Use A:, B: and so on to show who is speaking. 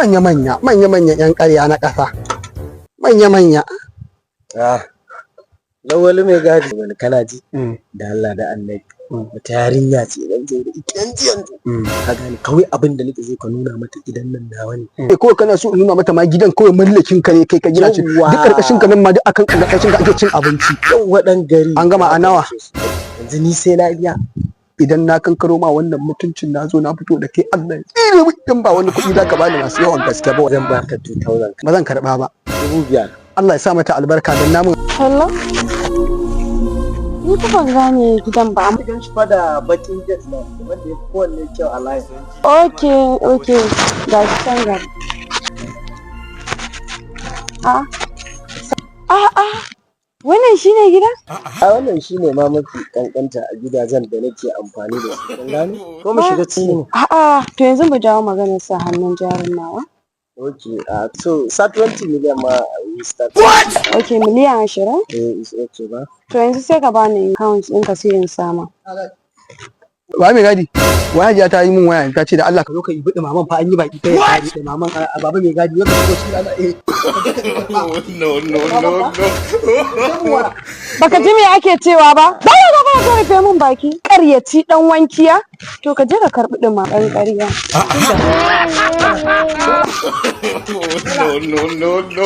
A: Manya-manya, manya-manya 'yan ƙarya na ƙasa. Manya-manya.
B: Ah, Lawali mai gadi, wani kana ji? Da Allah da Annabi. Wata yarinya ce zan je da ita yanzu yanzu. Ka gane, kawai abin da nake so ka nuna mata gidan nan nawa ne.
A: Eh, kawai kana so in nuna mata ma gidan kawai mallakin ka ne, kai ka gina shi.
B: Yawwa.
A: Duk karkashin ka nan ma, duk akan karkashin ka ake cin abinci.
B: Yawwa, ɗan gari.
A: An gama, a nawa?
B: Yanzu ni sai na iya.
A: Idan na kankaro ma wannan mutuncin, na zo na fito da kai, Allah ya tsire mu in ba wani kuɗi za ka bani masu yawan gaske ba.
B: Zan baka 2000.
A: Ba zan karɓa ba.
B: 5,000.
A: Allah ya sa mata albarka don namun.
C: Hello? Ni fa ban gane gidan ba.
B: Gidan shi fa da bakin jet na wanda ya fi kowanne kyau a layin.
C: Okay, ga shi can gaba. A a a, wannan shine gidan?
B: A wannan shine ma mafi kankanta a gidajen da nake amfani da su. Kun gane? Ko mu shiga ciki ne?
C: A'a, to yanzu mu dawo maganar sa hannun jarin nawa.
B: Okay, so sa 20 million ma we start.
C: Okay, miliyan 20?
B: Eh, is okay ba?
C: To yanzu sai ka bani account ɗinka sai in sama.
A: Ba mai gadi. Waya jiya ta yi min waya, ta ce da Allah ka zo ka yi buɗe maman fa, an yi baki, kai ya kare da maman a baba mai gadi wanda ko shi Allah eh.
D: No, no, no, no.
C: Baka ji me ake cewa ba? Baya ga baya ka rufe min baki. Ƙaryaci ɗan wankiya. To ka je ka karɓi ɗin ma ɗan ƙarya.
D: No, no, no, no.